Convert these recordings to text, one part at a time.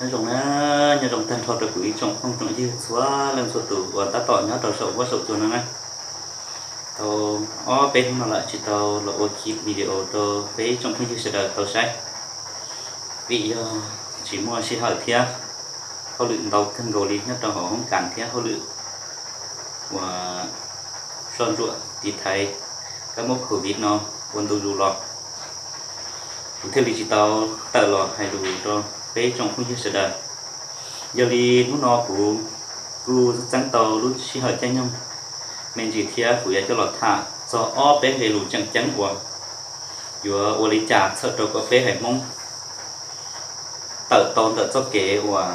Nyob zoo na, nyob zoo tag nrho rau kuv ib tsoom phooj tsoom ywg txhua leej txhua tus uas tab tom nyob rau saum huab saum cua no na. Tau ob peb hnub no lawm tsis tau los ua clip video rau peb ib tsoom phooj ywg sawv daws tau saib, vim yog tsis muaj sij hawm thiab hauj lwm ntau kawg nkaus li nyob rau hauv hoob kas thiab hauj lwm uas soj ntsuam tiv thaiv kab mob covid no ua ntu zus los, kuv thiaj li tsis tau tawm los hais lus rau peb tsoom phooj ywg sawv daws. Yog li hnub no kuv kuj txeeb tau lub sij hawm caij nyoog me ntsis thiab kuv yuav coj los tham txog ob peb nqe lus tseem ceeb uas yuav ua li cas txhawm rau kom peb haiv Hmoob tawm tau ntawm txoj kev uas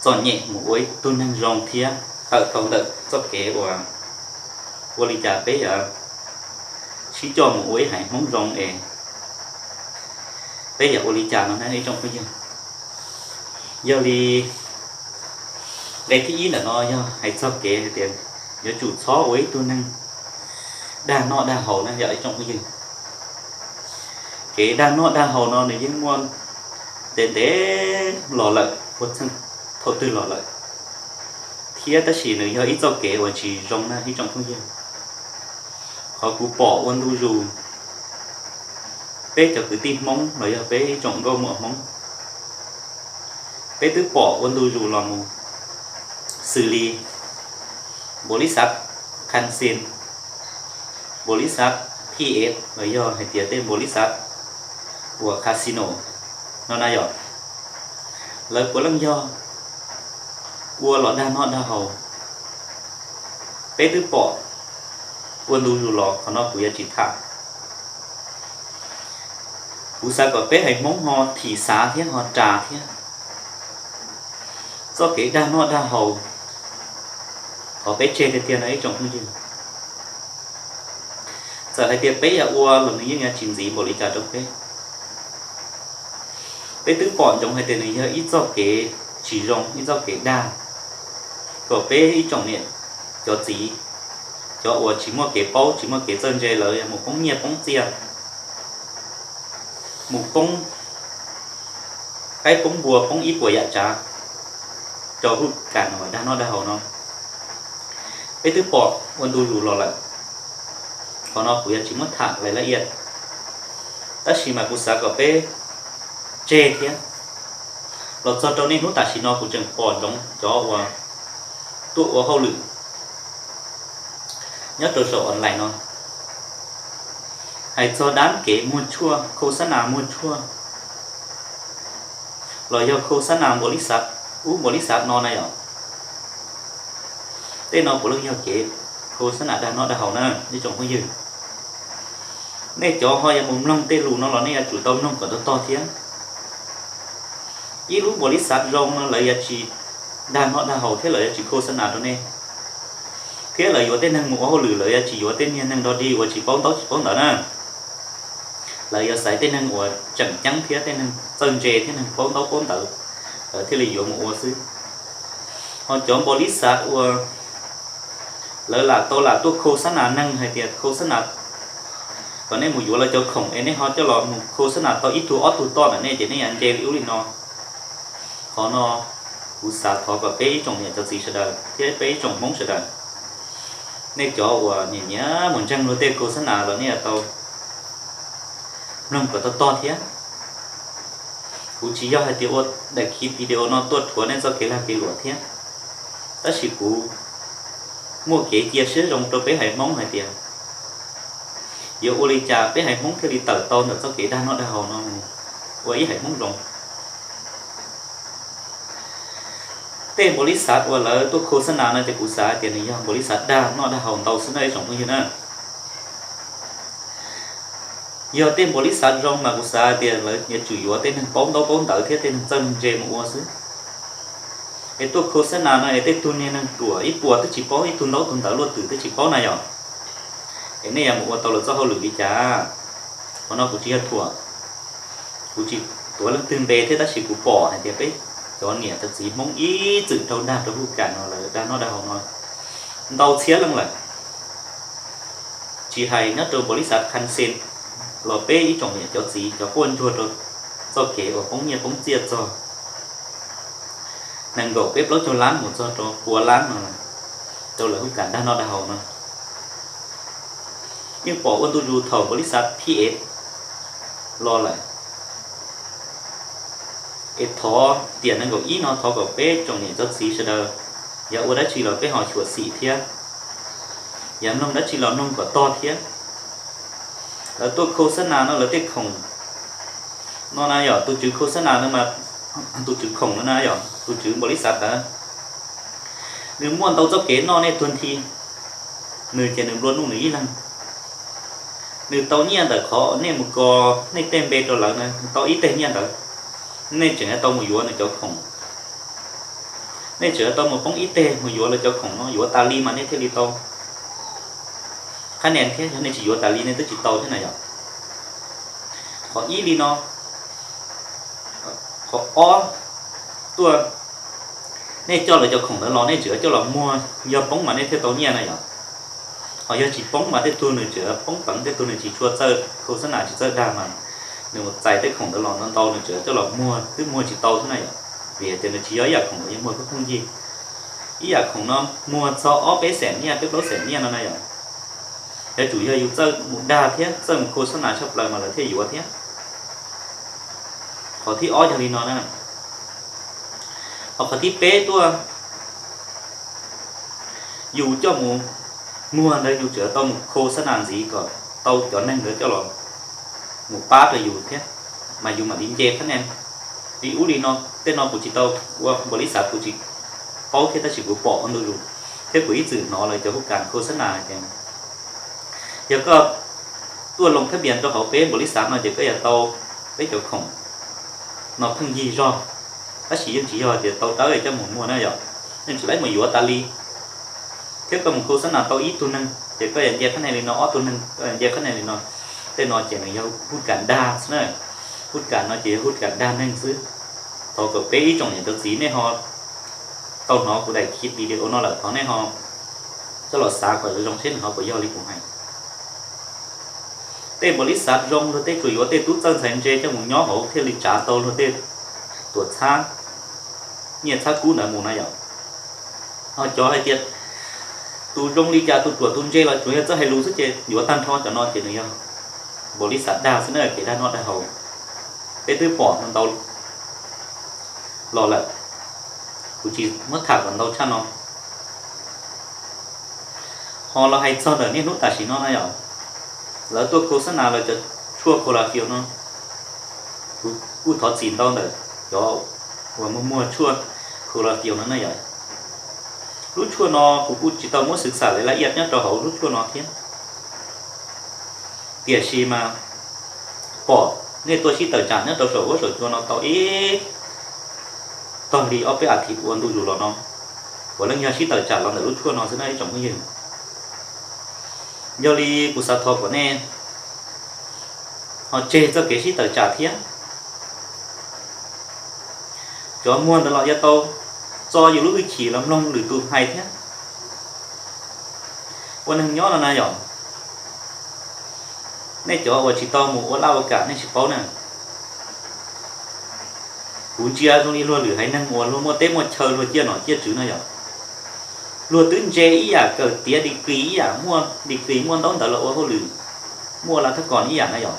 txom nyem mus ua ib tug neeg zoo thiab tawm tau ntawm txoj kev uas ua li cas peb yuav sib coj mus ua ib haiv Hmoob zoo es peb yuav ua li cas no na ib tsoom phooj ywg. Yog li nqe thib ib ntawm no yog hais txog kev hais tias yuav tsum txhob ua ib tug neeg dag noj dag haus na yog ib tsoom phooj ywg. Kev dag noj dag haus no nws yeej muaj ntev ntev los lawm, ua txheej thaum twg los lawm thiab tab sis nws yog ib txoj kev uas tsis zoo na ib tsoom phooj ywg. Qhov kuv pom ua ntu zus peb cov kwv tij Hmoob los yog peb ib tsoom nkauj muam Hmoob, peb twb pom ua ntu zus los mus xws li npaum li xav Khan Xin, npaum li xav P S los yog hais tias tej npaum li xav uas casino no na yom, lawv puav leej yog ua los dag noj dag haus. Peb twb pom ua ntu zus los qhov no kuv yuav tsis tham. Kuv xav kom peb haiv Hmoob ho thim xav thiab ho ras thiab txoj kev dag noj dag haus, thov peb tseg tiag tiag no ib tsoom phooj ywg. Txawm hais tias peb yuav ua los nws yeej yuav tsis ntxiv npaum li cas rau peb. Peb twb pom ntsoov hais tias nws yog ib txoj kev tsis zoo, ib txoj kev dag, kom peb ib tsoom niam cov txiv, cov uas tsis muaj kev paub tsis muaj kev txawj ntse lawv mus poob nyiaj poob txiaj, mus poob qaib poob npua poob ib puas yam tsav rau hauj kam uas dag noj dag haus no. Peb twb pom ua ntu zus los lawm, qhov no kuv yuav tsis muab tham lais laj iaj, tab sis mas kuv xav kom peb tseg thiab. Los txog rau niaj hnub tam sim no kuv tseem pom ntsoov cov uas tuaj ua hauj lwm nyob rau saum online no, hais txog dab kev muag tshuaj, khau xab nas muag tshuaj, los yog khau xab nas npaum li xav ub npaum li xav no na yom. Tej no puav leej yog kev khau xab nas dag noj dag haus na ib tsoom phooj ywg. Nej cov ho yuav mus mloog tej lus no los nej yuav tsum tau mloog kom tog tog thiab. Ib lub npaum li xav zoo no lawv yuav tsis dag noj dag haus thiab lawv yuav tsis khau xab nas rau nej, thiab lawv yuav tej neeg mus ua hauj lwm lawv yuav tsis yuav tej niag neeg dog dig uas tsis paub ntaub tsis paub ntawv na. Lawv yuav xaiv tej neeg uas tseem ceeb thiab tej neeg txawj ntse thiab neeg paub ntaub paub ntawv, lawv thiaj li yuav mus ua xwb. Ho cov npaum li xav uas lawv lam tau lam tuaj khau xab nas neeg hais tias khau xab nas kom nej mus yuav lawv cov khoom es nej ho coj los mus khau xab nas tau ib tug ob tug toj ntawm nej ces nej yuav nce li ub li no. Qhov no kuv xav thov kom peb ib tsoom niam cov txiv sawv daws thiab peb ib tsoom Hmoob sawv daws, nej cov uas nyiam nyiam mus ntseeg luag tej khau xab nas los nej yuav tau mloog kom tog tog thiab. Kuv tsis yog hais tias ua daim khiv video no tuaj rhuav nej txoj kev lag kev luam thiab, tab sis kuv muaj kev cia siab zoo rau peb haiv Hmoob hais tias yuav ua li cas peb haiv Hmoob thiaj li tawm tau ntawm txoj kev dag noj dag haus no mus ua ib haiv Hmoob zoo. Tej npaum li xav uas lawv tuaj khau xab nas no ces kuv xav hais tias nws yog npaum li xav dag noj dag haus ntau xwb na ib tsoom phooj ywg na. Yog tej npaum li xav zoo mas kuv xav hais tias lawv yuav tsum yuav tej neeg paub ntaub paub ntawv thiab tej neeg txawj neeg ntse mus ua xwb. Es tuaj khau xab nas no es tej tug niag neeg ruam ib puas twb tsis paub, ib tug ntaub tug ntawv luaj twm twb tsis paub na yom, es nej yuav mus ua tau lawv txoj hauj lwm li cas? Qhov no kuv tsis yog thuam, kuv tsis tuav leej twg npe thiab tab sis kuv pom hais tias peb cov niam cov txiv Hmoob ib txwm raug dag rau hauj kam no lawv dag noj dag haus no ntau txhiab leej lawm. Tsis hais nyob rau npaum li xav Khan Xen los peb ib tsoom niam cov txiv cov quaj ntsuag rau txoj kev uas poob nyiaj poob txiaj txog nees nkaum peb plaub caug lab mus txog rau pua lab no, rau lawv hu kam dag noj dag haus no. Yeej pom ua ntu zus thaum npaum li xav P S los lawm. Es thov tiam nees nkaum ib no thov kom peb tsoom niam tsoom txiv sawv daws, yog ua dab tsi los peb ho xyuam xim thiab, yog mloog dab tsi los mloog kom tog thiab. Lawv tuaj khau xab nas no lawv tej khoom no na yom, tus tswv khau xab nas no mas, tus tswv khoom no na yom, tus tswv npaum li xav ntawd, nws muaj ntau txoj kev noj nej tuag nthi, nws ces nws nplua nuj nws ib leeg. Nws tau nyiaj ntawm qhov nej mus kos nej tej npe rau lawv na, nws tau ib teg nyiaj ntawd, nej tseem tau mus yuav nws cov khoom, nej tseem tau mus poob ib teg mus yuav lawv cov khoom no, yuav tas li mas nej thiaj li tau qhab nen thiab, yog nej tsis yuav tas li nej twb tsis tau thiab na yom. Qhov ib li no, qhov ob tuaj, nej coj lawv cov khoom ntawd los nej tseem coj los muag, yog poob mas nej thiaj tau nyiaj na yom. Ho yog tsis poob mas tej tug nws tseem poob peev, tej tug nws tsis tshua txawj khau xab nas tsis txawj dag mas nws mus txais tej khoom ntawd los ntau ntau nws tseem coj los muag twb muag tsis tau thiab na yom. Vim hais tias nws tsis yog ib yam khoom uas yeej muag kub phooj ywg, ib yam khoom no muag txog ob peb xees nyiaj peb plaub xees nyiaj no na yom. Yuav tsum yog yus txawj mus dag thiab txawj mus khau xab nas tshaj plaws mas lawv thiaj yuav thiab. Qhov thib ob yog li no na. Ho qhov thib peb tuaj, yus coj mus muag ntawd yus tseem tau mus khau xab nas ntxiv kom tau cov neeg ntawd coj los mus pab rau yus thiab, mas yus mam li nce qhab nen. Li ub li no, tej no kuv tsis tau ua npaum li xav, kuv tsis paub thiab tab sis kuv pom ua ntu zus, thiab kuv ib txwm hnov lawv cov hu kam khau xab nas tias yog koj tuaj loo thab npias rau hauv peb npaum li xav no ces koj yuav tau peb cov khoom no pheej yig zog, tab sis yeej tsis yog tias tau dawb coj mus muag na yom, yeej tsis laib mus yuav tas li. Thiab koj mus khau xab nas tau ib tug neeg ces koj yuav nce qhab nen li no, ob tug neeg koj yuav nce qhab nen li no. Tej no ces nws yog hu kam dag xwb na, hu kam no ces yog hu kam dag neeg xwb. Thov kom peb ib tsoom niam tsoom txiv nej ho tau hnov kuv daim video no lawm thov nej ho coj los xav kom zoo seb nws ho puas yog li kuv hais. Tej npaum li xav zoo luag tej tsuas yuav tej tub txawj ntxhais ntse coj mus nyob hauv thiaj li tsav tau luag tej tuam txhab, nyiaj txhab kub ntawd mus na yom. Ho cov hais tias tus zoo li cas tus ruam tus ntse los tsuas yog txawj hais lus xwb ces yuav tag nrho cov no ces nws yog npaum li xav dag xwb na, kev dag noj dag haus. Peb twb pom ntau los lawm, kuv tsis muab tham kom ntau tshaj no. Ho los hais txog ntawm niaj hnub tam sim no na yom, lawv tuaj khau xab nas lawv cov tshuaj khau la fios no, kuv kuj thov txim ntau ntawm cov uas muag muag tshuaj khau la fios no na yom. Lub tshuaj no kuv kuj tsis tau muab xwv xam lawv laj iaj nyob rau hauv lub tshuaj no thiab. Tiam sis mas pom nej tuaj sib tawm tsam nyob rau saum huab saum cua no tau ib tog li ob peb a thiv ua ntu zus los no, puav leej yog sib tawm tsam los ntawm lub tshuaj no xwb na ib tsoom phooj ywg. Yog li kuv xav thov kom nej ho tseg txoj kev sib tawm tsam thiab. Cov muag ntawd los yuav tau txo yus lub hwj chim los mloog lwm tus hais thiab. Ua neeg nyob no na yom, nej cov uas tsis tau mus ua laj ua kam nej tsis paub na. Kuv ntsia zoo li luag lwm haiv neeg uas luag muaj teb muaj chaw luag ciaj nom ciaj tswv na yom, luag twb ntse ib yam, kawm tiav degree ib yam, muaj degree muaj ntaub ntawv los ua hauj lwm, muaj laj thab kom ib yam na yom.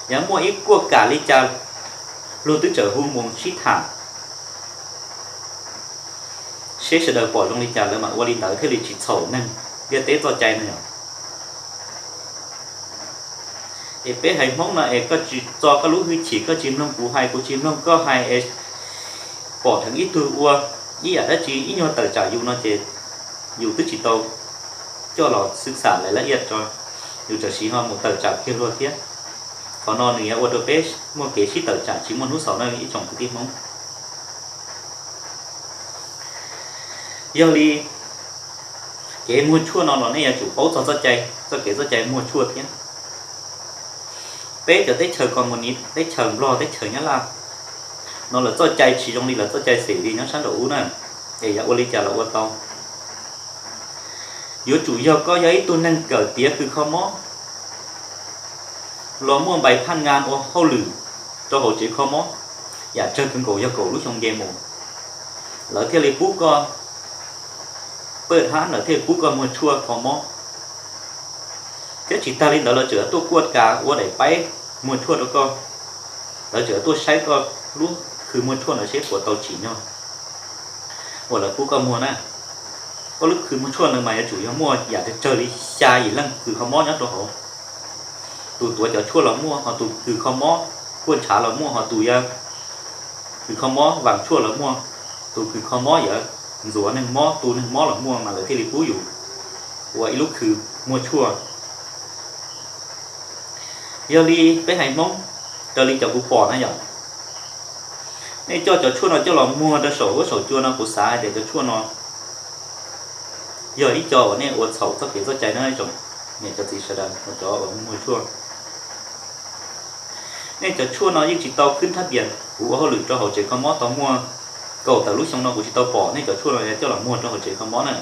Yog muaj ib kuaj kam li cas luag twb txawm hu mus sib tham seb sawv daws pom zoo li cas lawv mam ua li ntawd thiaj li tsis txhaum neeg ntiaj teb txoj cai no yom. Es peb haiv Hmoob no es koj tsis txo koj lub hwj chim, koj tsis mloog kuv hais, kuv tsis mloog koj hais es pom dheev ib tug ua ib yam dab tsi ib nyuag tawm tsam yus no ces yus twb tsis tau coj los xwb xam lawv laj iaj tso, yus tam sim ho mus tawm tsam kiag luag thiab. Qhov no nws yuav ua rau peb muaj kev sib tawm tsam tsis muaj hnub xaus na ib tsoom kwv tij Hmoob. Yog li kev muag tshuaj no los nej yuav tsum paub txog txoj cai, txoj kev txoj cai muag tshuaj thiab. Peb cov teb chaws koos mus niv, teb chaws Nplog, teb chaws Nyab Laj no lawv txoj cai tsis zoo li lawv txoj cai xes li nyob sab nraum ub na, es yuav ua li cas los ua tau. Yuav tsum yog koj yog ib tug neeg kawm tiav kws kho mob, los muaj npais phaj ngas ua hauj lwm rau hauv tsev kho mob, yam tsawg kawg nkaus yog kaum lub xyoo nce mus, lawv thiaj li pub koj pawj hab, lawv thiaj li pub koj muag tshuaj kho mob. Thiab tsis tag li ntawd, lawv tseem tuaj kuaj kas ua daim paib muag tshuaj rau koj. Lawv tseem tuaj saib koj lub khw muag tshuaj ntawd seb puas tau tsim nyog uas lawv pub koj muag na. Koj lub khw muag tshuaj ntawd mas yuav tsum yog muaj yam tsawg tsawg li xya yim leej kws kho mob nyob rau hauv. Tus tuav cov tshuaj los muaj, ho tus kws kho mob kuaj ntshav los muaj, ho tus yog kws kho mob vaam tshuaj los muaj, tus kws kho mob yuav ntxuav neeg mob, tu neeg mob los muaj, mas lawv thiaj li pub yus ua ib lub khw muag tshuaj. Yog li peb haiv Hmoob, raws li cov kuv pom na yom, nej coj cov tshuaj no coj los muag rau saum huab saum cua no, kuv xav hais tias cov tshuaj no yog ib co uas nej ua txhaum txoj kev txoj cai na ib tsoom niam cov txiv sawv daws, cov uas muag tshuaj. Nej cov tshuaj no yeej tsis tau khwb thab pias. Kuv ua hauj lwm rau hauv tsev kho mob tau muaj kaum tawm lub xyoo no kuv tsis tau pom nej cov tshuaj no coj los muag rau hauv tsev kho mob na.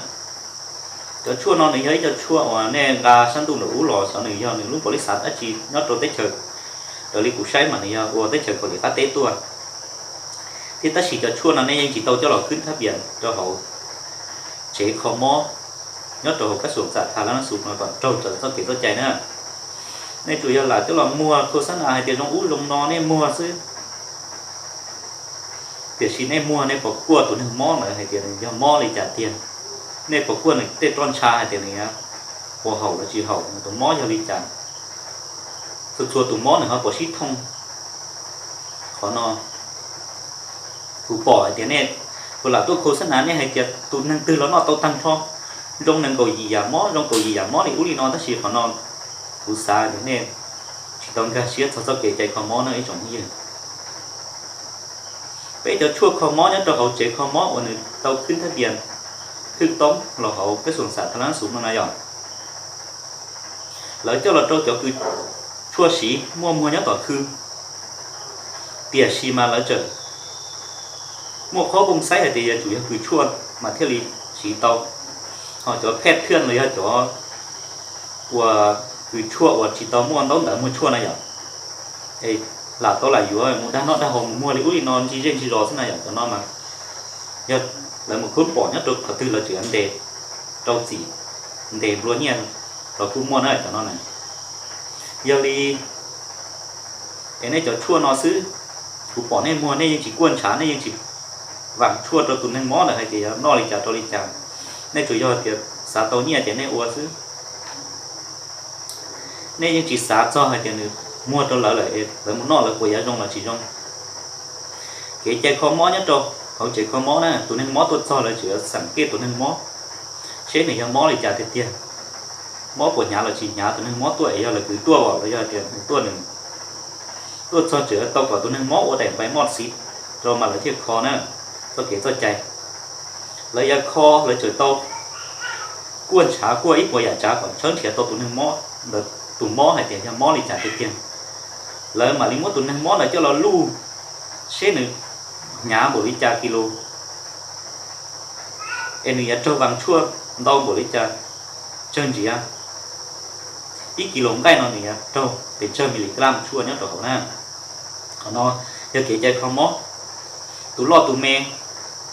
Cov tshuaj no nws yog ib co tshuaj uas nej nqa sab ntuj nram ub los, xyov nws yog nws lub npaum li xav dab tsi nyob rau teb chaws. Raws li kuv saib mas nws yog ua teb chaws Kaus Lim qab teb tuaj thiab, tab sis cov tshuaj no nej yeej tsis tau coj los khwb thab pias rau hauv tsev kho mob nyob rau hauv kab xuam xam thas lab nab xus no kom raug raws txoj kev txoj cai na. Nej tsuas yog lam coj los muag khau xab nas hais tias zoo ub zoo no nej muag xwb, tiam sis nej muag nej puas kuaj tus neeg mob ntawd hais tias nws yog mob li cas tiag? Nej puas kuaj nws tej roj ntsha hais tias nws puas haum los tsis haum, nws tus mob yog li cas, txhua txhua tus mob nws ho puas sib thooj? Qhov no kuv pom hais tias nej puas lam tuaj khau xab nas, nej hais tias tus neeg twg los noj tau tag nrho, zoo nees nkaum yim yam mob, zoo kaum yim yam mob li ub li no, tab sis qhov no kuv xav tias nej tsis tau nkag siab txog txoj kev cai kho mob na ib tsoom phooj ywg. Peb cov tshuaj kho mob nyob rau hauv tsev kho mob uas nws tau khwb thab pias thwj toob los hauv kab xuam xam thas lab nab xus no na yom, lawv coj los rau cov kws tshuaj siv muaj muag nyob tom khw, tiam sis mas lawv tseem muaj qhov poob saib hais tias yuav tsum yog kws tshuaj mas thiaj li siv tau, ho cov phej thiaj los yog cov uas kws tshuaj uas tsis tau muaj ntaub ntawv muag tshuaj na yom, es lam tau lam yuav mus dag noj dag haus mus muag li ub li no ntsis zej ntsis zos xwb na yom. Cov no mas yog lawv mus khub pom nyob rau qhov twg lawv tseem ntes rau txim, ntes nplua nyiaj los kuj muaj na cov no na. Yog li es nej cov tshuaj no xwb, kuv pom nej muag nej yeej tsis kuaj ntshav, nej yeej tsis vam tshuaj rau tus neeg mob ntawd hais tias yog noj li cas rau li cas. Nej tsuas yog tias xav tau nyiaj ces nej ua xwb. Nej yeej tsis xav txog hais tias nws muag rau lawv lawm es lawv mus noj lawv puas yuav zoo los tsis zoo. Kev cai kho mob nyob rau hauv tsev kho mob na, tus neeg mob tuaj txog lawv tseem yuav xam kej tus neeg mob seb nws yog mob li cas tiag tiag, mob puas hnyav los tsis hnyav. Tus neeg mob tuaj es yog lawv kwv tuaj los yog tias nws tuaj nws tuaj txog tseem tau kom tus neeg mob ua daim npais moj xiv rau mas lawv thiaj kho na, txoj kev txoj cai. Lawv yuav kho lawv tseem tau kuaj ntshav kuaj ib puas yam tsav kom tshawb nrhiav tau tus neeg mob ntawd tus mob hais tias yog mob li cas tiag tiag. Lawv mam li muab tus neeg mob ntawd coj los luj seb nws hnyav npaum li cas kis lus, es nws yuav raug vas tshuaj ntau npaum li cas, tsawg ntsiav ib kis lus nqaij no nws yuav raug pes tsawg mi li gram tshuaj nyob rau hauv na. Qhov no yog kev cai kho mob. Tus loj tus me,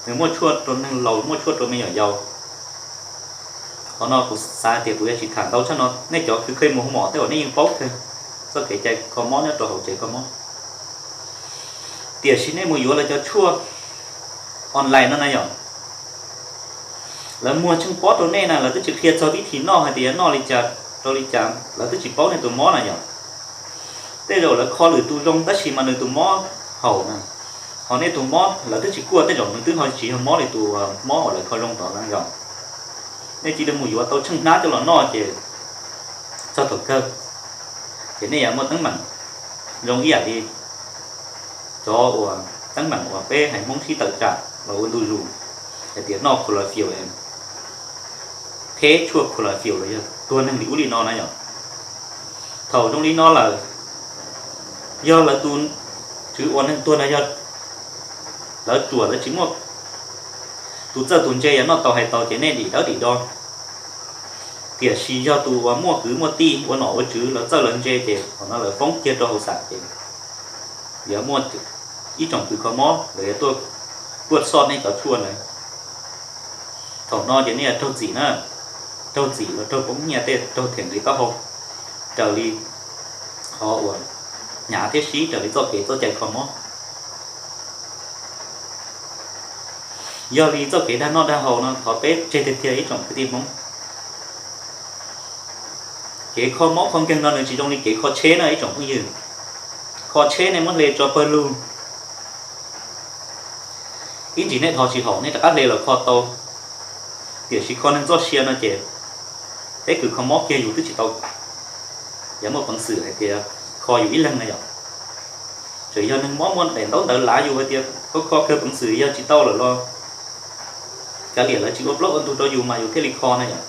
nws muaj tshuaj rau neeg laus, muaj tshuaj rau me nyuam yaus. Qhov no kuv xav tias kuv yuav tsis tham ntau tshaj no, nej cov khwv kheej mus hu mom tej uas nej yeej paub kawg txoj kev cai kho mob nyob rau hauv tsev kho mob. Tiam sis nej mus yuav lawv cov tshuaj online no na yom, lawv muag tsheej pob rau nej na, lawv twb tsis qhia txog vib thim noj hais tias yuav noj li cas rau li cas, lawv twb tsis paub nej tus mob na yom. Tej zaum lawv kho lwm tus zoo tab sis mas nws tus mob haum na, ho nej tus mob lawv twb tsis kuaj, tej zaum nws twb ho tsis yog mob li tus mob uas lawv kho zoo tod na yom. Nej cia li mus yuav tau tsheej hnab coj los noj ces txog thaum kawg ces nej yuav muaj teeb meem zoo ib yam li cov uas teeb meem uas peb haiv Hmoob sib tawm tsam los ua ntu zus hais tias noj khuv la fiu, pheb tshuaj khuv la fiu los yog tuag neeg li ub li no na yom. Thaum zoo li no lawm, yog lawv tus tswv uas neeg tuag no yog lawv ruam lawv tsis muaj tus txawj tus ntse yuav noj tau hais tau ces nej dim dawb dim do. Tiam sis yog tus uas muaj kwv muaj tij ua nom ua tswv lawv txawj lawv ntse ces thaum no lawv foob kiag rau hauv xas ces yuav muaj ib tsoom kwv kho mob lawv yuav tuaj kuaj soj nej cov tshuaj ntawd. Thaum no ces nej yuav raug txim na, raug txim los raug poob nyiaj tej raug them nqi taub hau raws li qhov uas hnyav thiab sib raws li txoj kev txoj cai kho mob. Yog li txoj kev dag noj dag haus no thov peb tseg tiag tiag ib tsoom kwv tij Hmoob. Kev kho mob kho nkeeg no nws tsis zoo li kev kho tsheb na ib tsoom phooj ywg. Kho tsheb nej muab hle tso pawg lug, ib ntsis nej dhos tsis haum nej rov qab hle los kho tau. Tiam sis kho neeg txoj sia no ces peb kws kho mob kiag yus twb tsis tau yuav muaj peev xwm hais tias kho yus ib leeg na yom. Txawm yog neeg mob muaj daim ntaub ntawv lav yus hais tias kho kho kawg peev xwm yog tsis tau lawm los kav liam lawv tsis ua plaub ua ntug rau yus mas yus thiaj li kho na yom.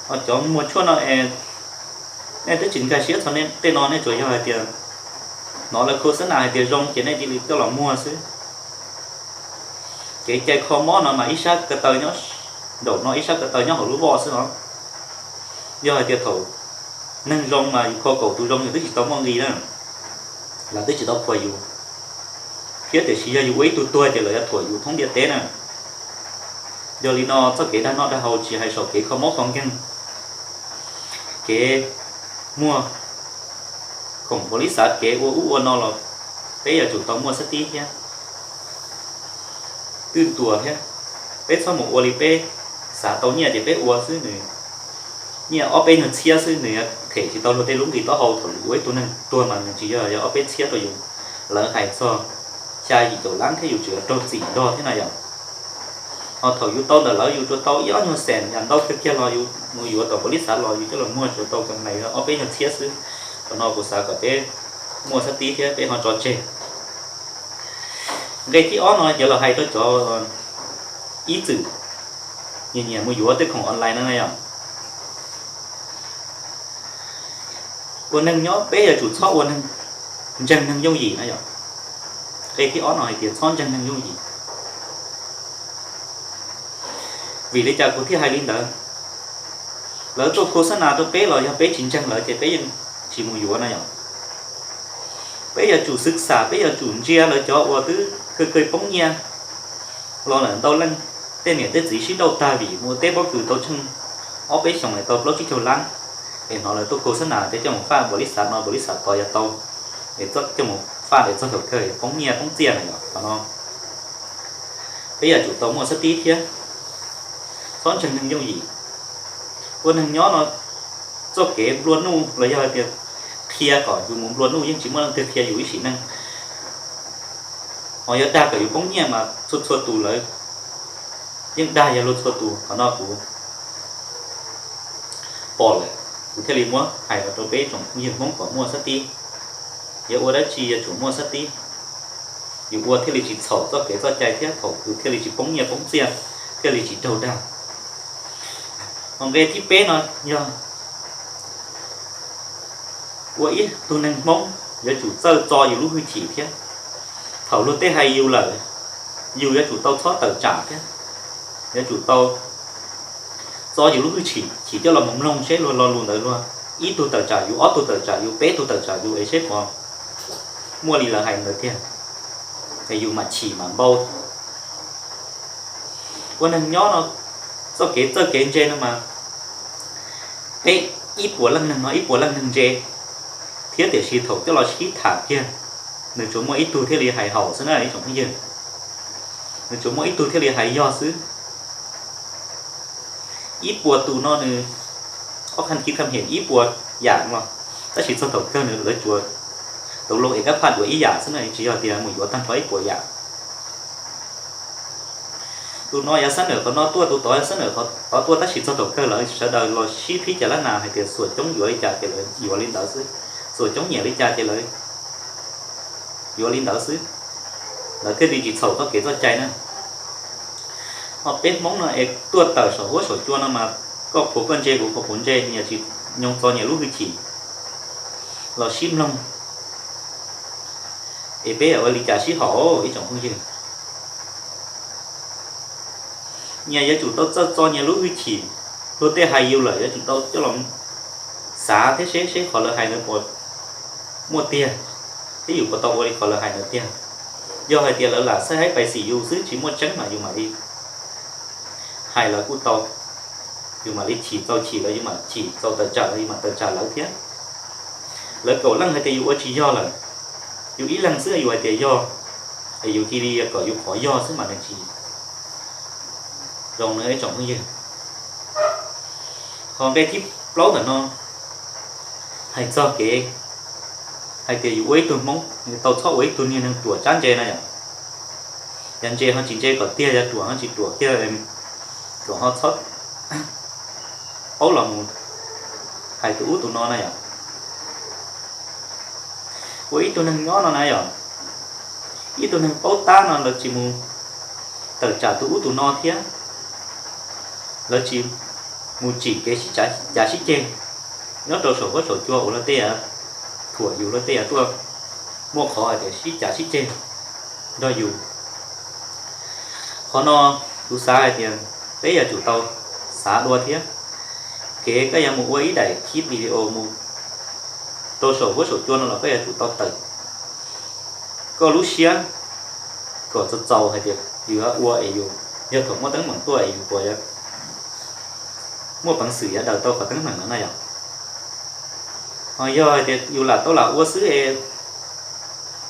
Ho cov muag tshuaj no es nej twb tsis nkag siab txog tej no, nej tsuas yog hais tias hnov lawv khos xab nas hais tias zoo ces nej cia li coj los muag xwb. Kev cai kho mob no mas ib sab ko taw nyob nraum no ib sab ko taw nyob hauv lub voj xwb os. Yog hais tias thaum neeg zoo mas yus kho kaum tus zoo yus twb tsis tau muaj nqi na, lawv twb tsis tau qhuas yus, thiab tiam sis yog yus ua ib tug tuag ces lawv yuav thuam yus thoob ntiaj teb na. Yog li no txoj kev dag noj dag haus tsis hais saum kev kho mob kho nkeeg, kev muag khoom npaum li xav kev ua ub ua no los peb yuav tsum tau muaj xab tib thiab twj tuas thiab. Peb txhob mus ua li peb xav tau nyiaj ces peb ua xwb, nws nyiaj ob peb nyuag txhiab xwb nws yuav them tsis tau luag tej lub nqi taub hau thaum yus ua ib tug neeg tuag mas nws tsis yog yog ob peb txhiab rau yus, lawv hais txog xya yim caum lab thiab yus tseem yuav raug txim nrog thiab na yom. Ho thaum yus tau ntawm lawv yus tsuas tau ib ob nyuag xees yam ntau kiag kiag los yus mus yuav tom npaum li xav los yus coj los muag tsuas tau kas nais ob peb nyuag txhiab xwb. Qhov no kuv xav kom peb muaj xab tib thiab peb ho tso tseg. Nqe thib ob no ces los hais rau cov ib txwm nyiam nyiam mus yuav tej khoom online no na yom. Ua neeg nyob peb yuav tsum txhob ua neeg ntseeg neeg yooj yim na yom. Nqe thib ob no hais tias txhob ntseeg neeg yooj yim. Vim li cas kuv thiaj hais li ntawd? Lawv tuaj khos xab nas rau peb los yog peb tsis ntseeg lawv ces peb yeej tsis mus yuav na yom. Peb yuav tsum xwv xam, peb yuav tsum ntsia lawv cov uas twb kawg kawg poob nyiaj los lawm ntau leej, tej niam tej txiv sib nrauj tag vim mus ua teb pob kws tau tsheej ob peb xyoos es tau plaub tsib caug lab, es hnov lawv tuaj khos xab nas tias coj mus faj npaum li xav no npaum li xav tod yog tau, es coj mus faj es txog thaum kawg poob nyiaj poob txiaj na yom. Qhov no peb yuav tsum tau muaj xab tib thiab txhob ntseeg neeg yooj yim. Ua neeg nyob no txoj kev nplua nuj los yog hais tias qhia kom yus mus nplua nuj yeej tsis muaj leej twg qhia yus ib sim neej. Ho yuav dag kom yus poob nyiaj mas txhua txhua tus lawv yeej dag yog luag txhua tus. Qhov no kuv pom lawm kuv thiaj li muab hais los rau peb tsoom phooj ywg Hmoob kom muaj xab tib. Yuav ua dab tsi yuav tsum muaj xab tib, yus ua thiaj li tsis txhaum txoj kev txoj cai thiab thaum kws thiaj li tsis poob nyiaj poob txiaj, thiaj li tsis raug dag. Ho nqe thib peb no yog ua ib tug neeg Hmoob yuav tsum txawj txo yus lub hwj chim thiab. Thaum luag tej hais yus lawm, yus yuav tsum tau txhob tawm tsam thiab, yuav tsum tau txo yus lub hwj chim, chim coj los mus mloog seb luag lo lus ntawd luag ib tug tawm tsam yus, ob tug tawm tsam yus, peb tug tawm tsam yus es seb puas muaj li lawv hais ntawd tiag, es yus mam chim mam npau. Ua neeg nyob no txoj kev txawj kev ntse no mas peb ib puas leej neeg no ib puas leej neeg ntse, thiab tiam sis thaum coj los sib tham kiag, nws tsuas muaj ib tug thiaj li hais haum xwb na ib tsoom phooj ywg. Nws tsuas muaj ib tug thiaj li hais yog xwb. Ib puas tus no nws ob kham khib kham hiam ib puas yam no, tab sis txog thaum kawg nws lawv tsuas tau loo es kab phaj duav ib yam xwb na, tsis yog tias mus yuav tag nrho ib puas yam. Tus no yog xab nawm qhov no tuaj, tus tod yog xab nawm qhov tod tuaj, tab sis txog thaum kawg lawv sawv daws los sib phib cas lab nas hais tias xuam coob yuav li cas ces lawv yuav li ntawd xwb, xuam coob nyiam li cas ces lawv yuav li ntawd xwb, lawv thiaj li tsis txhaum txoj kev txoj cai na. Ho peb Hmoob no es tuaj tawm saum huab saum cua no mas koj qhuas koj ntse, kuv qhuas kuv ntse, nyias tsis nyoog txo nyias lub hwj chim los sib mloog, es peb yuav ua li cas sib haum ib tsoom phooj ywg? Nyias yuav tsum tau txawj txo nyias lub hwj chim, Tuag tej hais yus lawm yuav tsum tau coj los xav thiab seb seb qhov lawv hais ntawd puas muaj tiag, thiab yus puas tau ua li qhov lawv hais ntawd tiag. Yog hais tias lawv lam xaib haib pais xim yus xwb tsis muaj tseeb mas yus mam li hais lawv kuj tau, yus mam li chim txaus chim lawv, yus mam chim txaus tawm tsam lawv, yus mam tawm tsam lawv thiab. Lawv kaum leej hais tias yus ua tsis yog lawm, yus ib leeg xwb yus hais tias yog, es yus cia li kom yus qhov yog xwb mas nws tsis zoo na ib tsoom phooj ywg. Ho nqe thib plaub ntawm no hais txog kev hais tias yus ua ib tug Hmoob yus tau txhob ua ib tug niag neeg ruam tsab ntse na yom. Yog ntse ho tsis ntse kom tiag, yog ruam ho tsis ruam kiag, kom ho txhob paub los mus hais tus ub tus no na yom. Ua ib tug neeg nyob no na yom, ib tug neeg paub tab no lawv tsis mus tawm tsam tus ub tus no thiab, lawv tsis mus tsim kev sib cav sib ceg nyob rau saum huab saum cua uas luag tej yav thuam yus, luag tej yav tuaj muaj qhov hais tias sib cav sib ceg nrog yus. Qhov no kuv xav hais tias peb yuav tsum tau xav dua thiab. Kev koj yuav mus ua ib daim clip video mus rau saum huab saum cua no los koj yuav tsum tau tawm koj lub siab kom txaus txaus hais tias yus yuav ua es yus, yog thaum muaj teeb meem tuaj es yus puas yuav muaj peev xwm yuav daws tau qhov teeb meem no na yom. Ho yog hais tias yus lam tau lam ua xwb es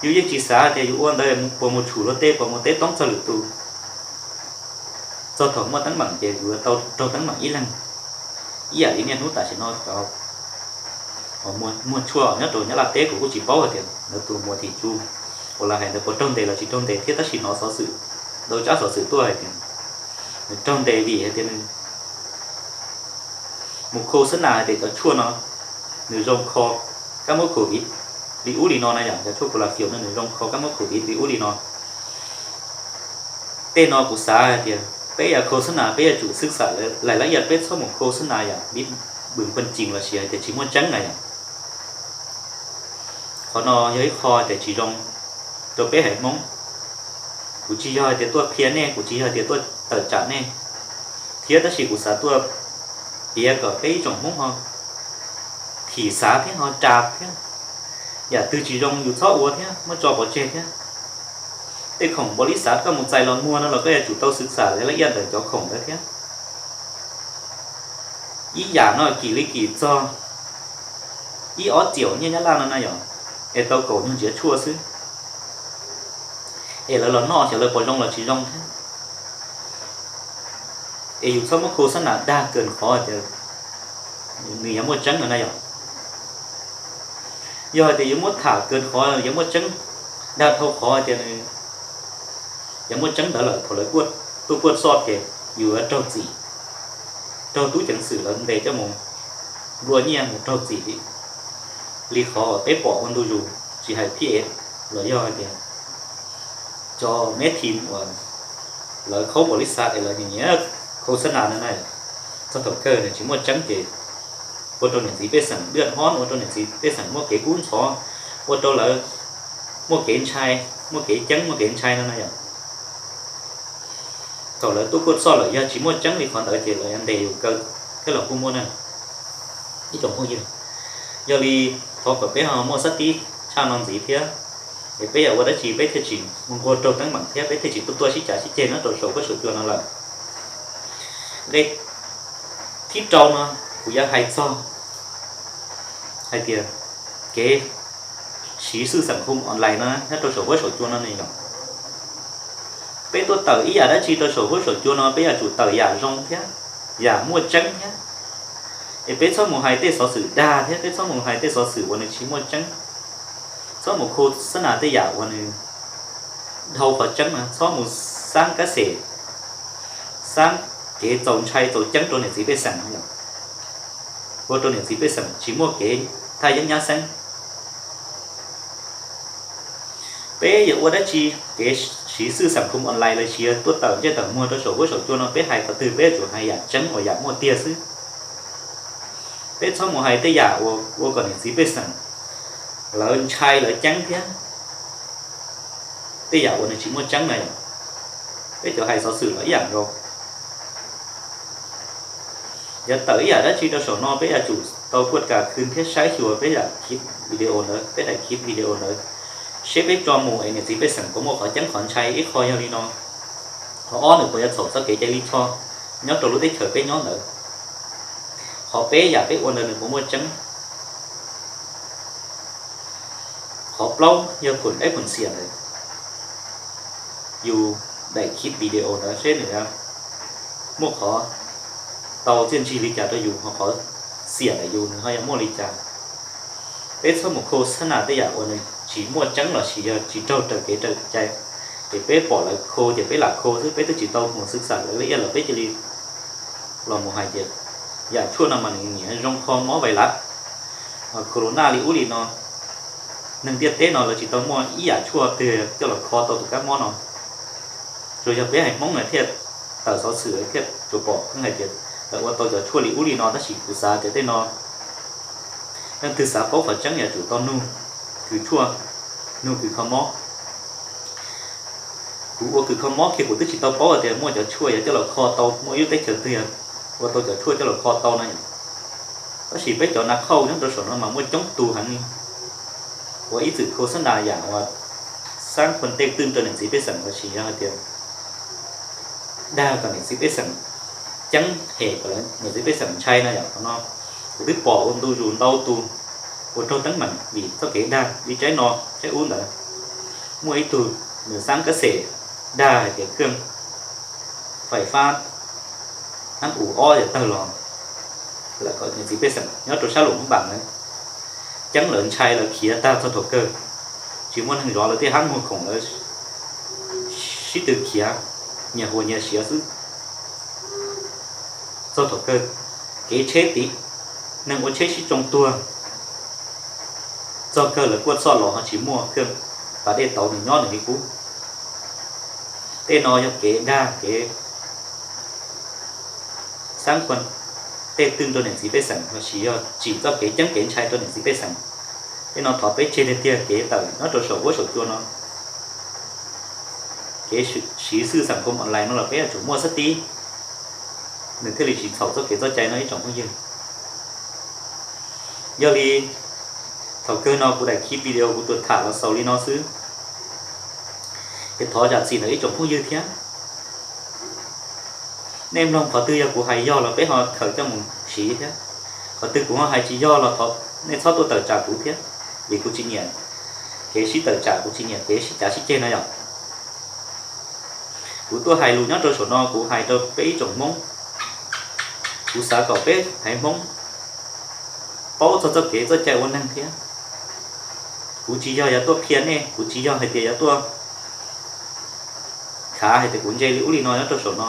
yus yeej tsis xav tias yus ua ntawd puas mus tshum luag tej, puas mus teb toob txog lwm tus, txog thaum muaj teeb meem ces yus yuav tau raug teeb meem ib leeg. Ib yam li niaj hnub tam sim no cov muag tshuaj nyob rau Nyab Laj teb kuv kuj tsis paub hais tias lawv tus muas thim tsu uas lawv hais ntawd puas raug ntes los tsis raug ntes thiab, tab sis hnov xov xwm, ntau tsab xov xwm tuaj hais tias nws raug ntes vim hais tias nws mus khau xab nas hais tias cov tshuaj no nws zoo kho kab mob covid li ub li no na yom, cov tshuaj kula fios no nws zoo kho kab mob covid li ub li no. Tej no kuv xav hais tias peb yog khau xab nas peb yuav tsum xwb xam lais lab yaj, peb txhob mus khau xab nas yam li bws pheej cees los sis hais tias tsis muaj tseeb na yom. Qhov no yog ib qho tias tsis zoo rau peb haiv Hmoob. Kuv tsis yog hais tias tuaj qhia nej, kuv tsis yog hais tias tuaj tawm tsam nej thiab, tab sis kuv xav tuaj piav kom peb ib tsoom Hmoob ho thim xav thiab ho ras thiab. Yam twg tsis zoo yus txhob ua thiab muab tso pov tseg thiab. Tej khoom npaum li xav koj mus txais los muag no los koj yuav tsum tau xwb xam lais lab yaj ntawm cov khoom ntawd thiab. Ib yam no kim li kim txog ib ob txiaum nyiaj Nyab Laj no na yom, es tau kaum nyuag ntsiav tshuaj xwb, es lawv los noj xyov lawv puas zoo los tsis zoo thiab. Es yus txhob muab khau xab nas dag kawg qhov tias nws yuav muaj tseeb no na yom. Yog hais tias yuav muab tham kawg qhov yuav muaj tseeb, dag dhau qhov tias nws yuav muaj tseeb ntawd lawm, thaum lawv tuaj kuaj xoj ces yus yuav raug txim, raug tub ceev xwm lawv ntes coj mus nplua nyiaj mus raug txim li qhov uas peb pom ua ntu zus, tsis hais phij es los yog hais tias cov me thim uas lawv khaub npaum li xav es lawv nyiam nyiam khau xab nas no na, txog thaum kawg nws tsis muaj tseeb ces ua rau niam txiv pej xeem dwj hob, ua rau niam txiv pej xeem muaj kev kub ntxhov, ua rau lawv muaj kev ntshai, muaj kev ceeb, muaj kev ntshai no na yom. Thaum lawv tuaj kuaj xoj lawm yog tsis muaj tseeb li qhov ntawd ces lawv yuav ntes yus kaw thiab los kuj muaj na. Ib tsoom phooj ywg, yog li thov kom peb ho muaj sab tib tshaj no ntxiv thiab, es peb yam ua dab tsi peb thiaj tsis mus nquag raug teeb meem thiab peb thiaj tsis tuaj tuaj sib cav sib ceg nyob rau saum huab saum cua no lawm. Nqe thib rau no kuv yuav hais txog hais tias kev siv xwj xam khum online no nyob rau saum huab saum cua no ne yom. Peb tuaj tawm ib yam dab tsi rau saum huab saum cua no peb yuav tsum tawm yam zoo thiab yam muaj tseeb thiab. Es peb txhob mus hais tej xov xwm dag thiab peb txhob mus hais tej xov xwm uas nws tsis muaj tseeb. Txhob mus khu xab nas tej yam uas nws dhau qhov tseeb na, txhob mus xab kab xes, xab kev txaus ntshai txaus ceeb rau niam txiv pej xeem, ua rau niam txiv pej xeem tsis muaj kev thaj yeeb nyab xeeb. Peb yuav ua dab tsi, kev siv xwj xam khum online los sis tuaj tawm ntsej tawm muag rau saum huab saum cua no peb hais qhov twg peb yuav tsum hais yam tseeb uas yam muaj tiag xwb. Peb txhob mus hais tej yam uas ua kom niam txiv pej xeem lawv ntshai lawv ceeb thiab tej yam uas nws tsis muaj tseeb na yom. Peb cov hais xov xwm los ib yam nkaus. Yog tawm ib yam dab tsi rau saum no peb yuav tsum tau kuaj kas khw thiab saib xyuas peb daim clip video ntawd, peb daim clip video ntawd, seb peb tso mus es niam txiv pej xeem puas muaj qhov ceeb qhov ntshai. Ib qho yog li no, qhov ob nws puas yuav txhaum txoj kev cai lij choj nyob rau lub teb chaws peb nyob ntawd. Qhov peb yam peb ua ntawd nws puas muaj tseeb. Qhov plaub yog phum eb phum xiam ntawd, yus daim clip video ntawd seb nws muaj qhov tau txiaj ntsig li cas rau yus, ho qhov xiam ntawm yus nws ho yuav muaj li cas. Peb txhob mus khos xab nas tej yam uas nws tsis muaj tseeb los sis yog tsis raug raws kev raws cai. Ces peb pom lawv khos ces peb lam khos xwb, peb twb tsis tau mus xwb xam lawv la iaj los peb cia li los mus hais tias yam tshuaj no mas nws nyiam zoo kho mob vais lav, corona li ub li no. Neeg ntiaj teb no lawv tsis tau muaj ib yam tshuaj twg coj los kho tau tus kab mob no. Tsuas yog peb haiv Hmoob na thiaj tawm xov xwm thiaj tsuas pom pheej hais tias lawv ua tau cov tshuaj li ub li no, tab sis kuv xav tias tej no leej twg xav paub qhov tseeb yuav tsum tau nug kws tshuaj, nug kws kho mob. Kuv ua kws kho mob kiag kuv twb tsis tau paub tias muaj cov tshuaj yuav coj los kho tau, muaj ib lub teb chaws twg ua tau cov tshuaj coj los kho tau no. Tab sis peb cov nas khauj nyob rau saum no mas muaj coob tus heev li uas ib txwm khos xab nas yam uas xab khuas tej twj rau niam txiv pej xeem los sis yog hais tias dag kom niam txiv pej xeem, ceeb hem kom niam txiv pej xeem ntshai no yom. Qhov no kuv twb pom ua ntu zus ntau tus uas raug teeb meem vim txoj kev dag li tsaib no tsaib ub ntawd. Muaj ib tug nws xab kab xem dag hais tias khaj fais fab hab u ob yam tawg los, lawv kom niam txiv pej xeem nyob rau sab Luam Hmoob Npas ntawd ceeb lawv ntshai lawv khiav tag txog thaum kawg tsis muaj neeg zov lawv tej hab muag khoom lawv sib tw khiav nyias huas nyias siav xwb. Txog thaum kawg kev tsheb tiv, neeg ua tsheb sib tsoo tuag. Txog kawg lawv kuaj txhoj los ho tsis muaj khaj pas dej tauv nws nyob nws li qub. Tej no yog kev dag kev xab khuas tej twj rau niam txiv pej xeem los sis yog tsim txoj kev ceeb kev ntshai rau niam txiv pej xeem. Tej no thov peb tseg tiag tiag kev tawm nyob rau saum huab saum cua no. Kev siv xwj xam khom online no los peb yuav tsum muaj xab tib, nws thiaj li tsis txhaum txoj kev txoj cai no ib tsoom phooj ywg. Yog li thaum kawg no kuv daim clip video kuv tsuas tham los xaus li no xwb, es thov zam txim ntawm ib tsoom phooj ywg thiab. Nej mloog qhov twg yog kuv hais yog los peb ho khaws coj mus siv thiab, qhov twg kuv ho hais tsis yog los thov nej txhob tuaj tawm tsam kuv thiab, vim kuv tsis nyiam kev sib tawm tsam, kuv tsis nyiam kev sib cav sib ceg no yom. Kuv tuaj hais lus nyob rau saum no kuv hais rau peb ib tsoom Hmoob, kuv xav kom peb haiv Hmoob paub txog txoj kev txoj cai ua neeg thiab. Kuv tsis yog yuav tuaj phiaj nej, kuv tsis yog hais tias yuav tuaj khav hais tias kuv ntse li ub li no nyob rau saum no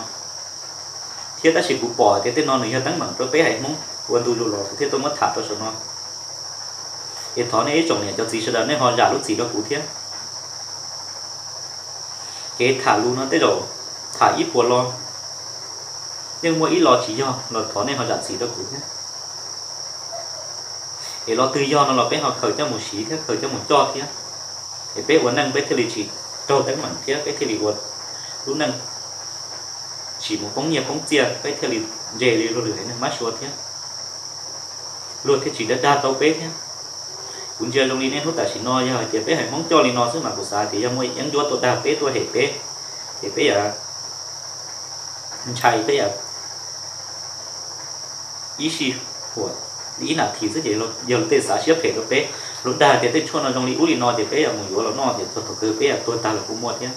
thiab, tab sis kuv pom tias tej no nws yog teeb meem rau peb haiv Hmoob ua ntu zus los kuv thiaj tuaj muab tham rau saum no. Es thov nej ib tsoom niam cov txiv sawv daws nej ho zam lub txim rau kuv thiab. Kev tham lus no tej zaum tham ib puas lo, yeej muaj ib lo tsis yog los thov nej ho zam txim rau kuv thiab. Es lo twg yog no los peb ho khaws coj mus siv thiab khaws coj mus coj thiab, es peb ua neej peb thiaj li tsis raug teeb meem thiab peb thiaj li ua lub neej tsis mus poob nyiaj poob txiaj, peb thiaj li ntse li luag lwm haiv neeg mab sua thiab, luag thiaj tsis dag dag tau peb thiab. Kuv ntsia zoo li niaj hnub tam sim no yog hais tias peb haiv Hmoob coj li no xwb mas kuv xav tias yog muaj yeeb ncuab tuaj dag peb tuaj hem peb, ces peb yuav ntshai peb yuav ib sij huam li ib nas this xwb ces yog luag tej xav siab phem rau peb, luag dag tias tej tshuaj no zoo li ub li no ces peb yuav mus yuav los noj ces txog thaum kawg peb yuav tuag tag los kuj muaj thiab.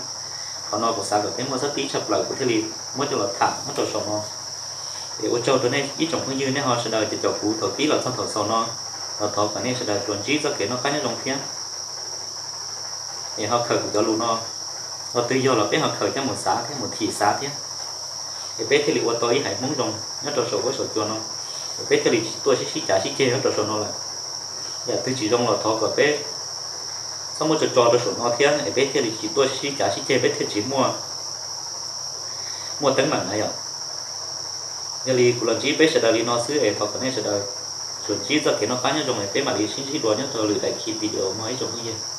Qhov no kuv xav kom peb muaj xab tib tshaj plaws kuv thiaj li muab coj los tham nyob rau saum no. Es ua tsaug rau nej ib tsoom phooj ywg nej ho sawv daws caum kuv thaum pib los txog thaum xaus no, los thov kom nej sawv daws tsuas ntsib txoj kev noj qab nyob zoo thiab. Es ho khaws kuv cov lus no, lo twg yog los peb ho khaws coj mus xav thiab mus thim xav thiab, es peb thiaj li ua tau ib haiv Hmoob zoo nyob rau saum huab saum cua no, es peb thiaj li tsis tuaj sib sib cav sib ceg nyob rau saum no lawm. Yam twg tsis zoo los thov kom peb txhob muab tso tso rau saum no thiab es peb thiaj li tsis tuaj sib cav sib ceg, peb thiaj tsis muaj muaj teeb meem na yom. Yog li kuv los ntsib peb sawv daws li no xwb es thov kom nej sawv daws tsuas ntsib txoj kev noj qab nyob zoo es peb mam li sib ntsib dua nyob rau lwm daim clip video mog ib tsoom phooj ywg.